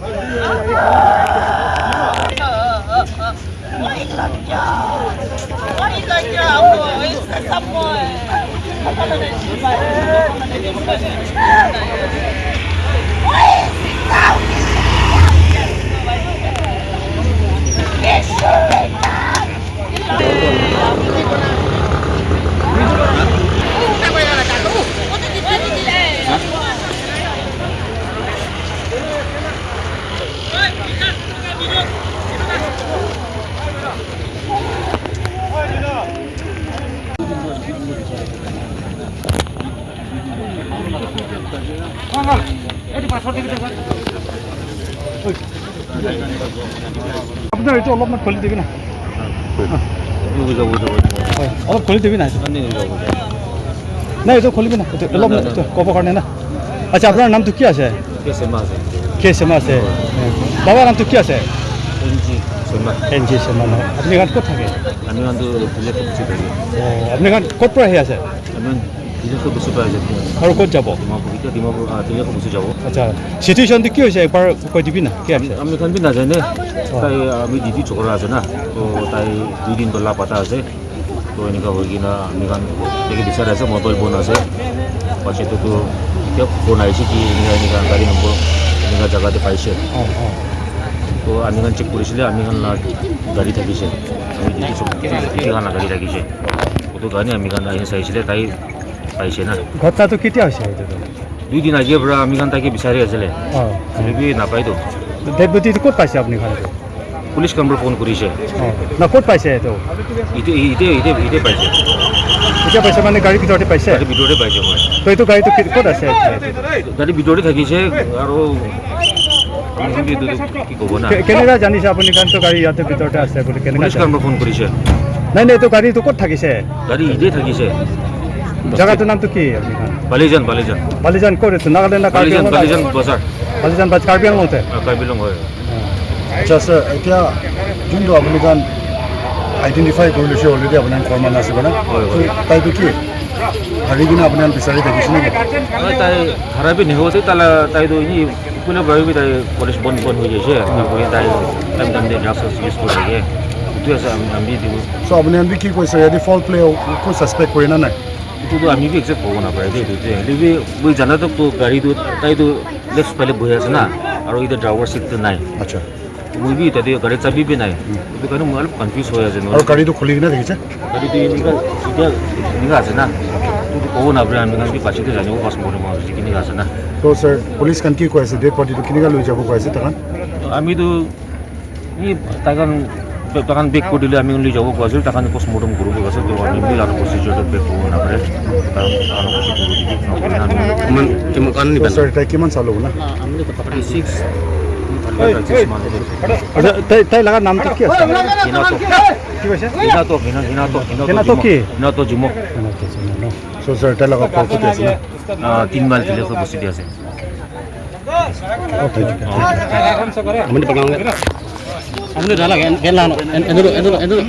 আপোনাৰ এইটো অলপমান খুলি দিবি না। হয়, অলপ খুলি দিবি না। নাই, এইটো খুলিবি না, এইটো অলপ এইটো ক'ব কাৰণে না। আচ্ছা, আপোনাৰ নামটো কি আছে? কে চেমা আছে। বাবাৰ নামটো কি আছে? এন জি চেমা নহয়। আপুনি ক'ত থাকে? অঁ, আপুনি ক'ত পৰা আহি আছে আৰু ক'ত যাব? আচ্ছা, চিটুৱেশ্যনটো কি হৈছে একবাৰ কৈ দিবি না, কি আছে? আমি খান বি নাজানে। তাই আমি দিদি ছোকৰা আছে না, তো তাই 2 দিন লাপাতা আছে। তো এনেকুৱা হৈ কিনা আমি খান তাকে বিচাৰি আছে, মোবাইল বন্ধ আছে। পাছততো এতিয়া ফোন আহিছে কি এনেকুৱা এনেকুৱা গাড়ী নম্বৰ এনেকুৱা জেগাতে পাইছে। অঁ অঁ তো আমি খান চেক কৰিছিলে, আমি খান গাড়ী থাকিছে, আমি দিদি খান গাড়ী থাকিছে। সেইটো কাৰণে আমি খান আহি চাইছিলে, তাই পাইছে না। ঘটনাটো কেতিয়া হৈছে এইটোতো? 2 দিন আগিয়ে পৰা আমি খান তাকে বিচাৰি আছিলে। অঁ হ'লে নাপায়তো। ডেড বডিটো ক'ত পাইছে আপুনি খান এইটো? পুলিচ কাম্বৰ ফোন কৰিছে। অঁ, না, ক'ত পাইছে এইটো? এতিয়া এতিয়া এতিয়া এতিয়া পাইছে। এতিয়া পাইছে মানে গাড়ীৰ ভিতৰতে পাইছে? গাড়ীৰ ভিতৰতে পাইছে, হয়। তো এইটো গাড়ীটো ক'ত আছে এতিয়া? গাড়ীৰ ভিতৰতে থাকিছে আৰু আমি কিন্তু এইটো কি ক'ব না। কেনেকুৱা জানিছে আপুনি কাৰণটো গাড়ী ইয়াতে ভিতৰতে আছে বুলি কেনেকুৱা? পুলিচ কাম্বৰ ফোন কৰিছে। নাই নাই, এইটো গাড়ীটো ক'ত থাকিছে? গাড়ী ইতে থাকিছে। জেগাটোৰ নামটো কি আপুনি খান? বালিজান, বালিজান। বালিজান ক'ত এইটো? নাগালেণ্ড না কাৰ্বি বালিজান। আংলং? বালিজান বজাৰ। বালিজান বা কাৰ্বি আংলংতে? কাৰ্বি আংলং হয়। আচ্ছা ছাৰ, এতিয়া যোনটো আপুনি কাৰণ আইডেণ্টিফাই কৰি লৈছে অলৰেডি, আপোনাৰ ঘৰ মানুহ আছে না? হয়। তাইটো কি হাৰি কিনে আপোনাৰ বিচাৰি থাকিছে নেকি? হয়, তাই হাৰাবি নহ'ব। তাই তাইতো এনেই কোনে ভাবিবি, তাই কলেজ বন্ধ বন্ধ হৈ গৈছে, তাই টাইম টাইম ড্ৰাগছ ইউজ কৰি থাকে, এইটো আছে। আমি আমি দিব। চ' আপুনি বি কি কৈছে, ইয়াতে ফল প্লে একো ছাছপেক্ট কৰি না নাই? এইটোতো আমি বি একজেক্ট ক'ব নাপাৰে দেই। এইটো হ'লে বি মই জানাতো গাড়ীটো তাইতো লেফ্ট ফালে বহি আছে না, আৰু এতিয়া ড্ৰাইভাৰ চিটটো নাই। মই বি তাতে গাড়ীৰ চাবি বি নাই, সেইটো কাৰণে মই অলপ কনফিউজ হৈ আছে। আৰু গাড়ীটো খুলি কিনে দেখিছে? গাড়ীটো এনেকুৱা এতিয়া এনেকুৱা আছে না, এইটো ক'ব নাপাৰে। আমি কাৰণ পাছতে জানিব পাছ মৰিম কেনেকুৱা আছে না। ত' ছাৰ, পুলিচ খান কি কৈ আছে? ডেড বডিটো কেনেকুৱা লৈ যাব কৈ আছে তাহান? আমিতো এই তাইকান তাকান বেক কৰি দিলে আমি লৈ যাব কোৱা আছিল। তাকান পষ্টমৰ্টম কৰিব কৈছে। তো আমি মিল আৰু প্ৰচিডিউৰটো বেক কৰিব নাপাৰে। ত' ছাৰ, তাই কিমান চালো না? 36। আচ্ছা, তাই তাই লগা নামটো কি আছে? হিনাতো। কি কৈছে? হিনাতো, হিনাতো। হিনাতো কি? হিনাতো জিমো। চ' ছাৰ, তাই লগত ঘৰ ক'ত আছে না? 3 মাইল ভিলেজত বস্তি আছে। Okay. Amun dipegang nggak? Amun udah lah, kan lah, enduro, enduro, enduro.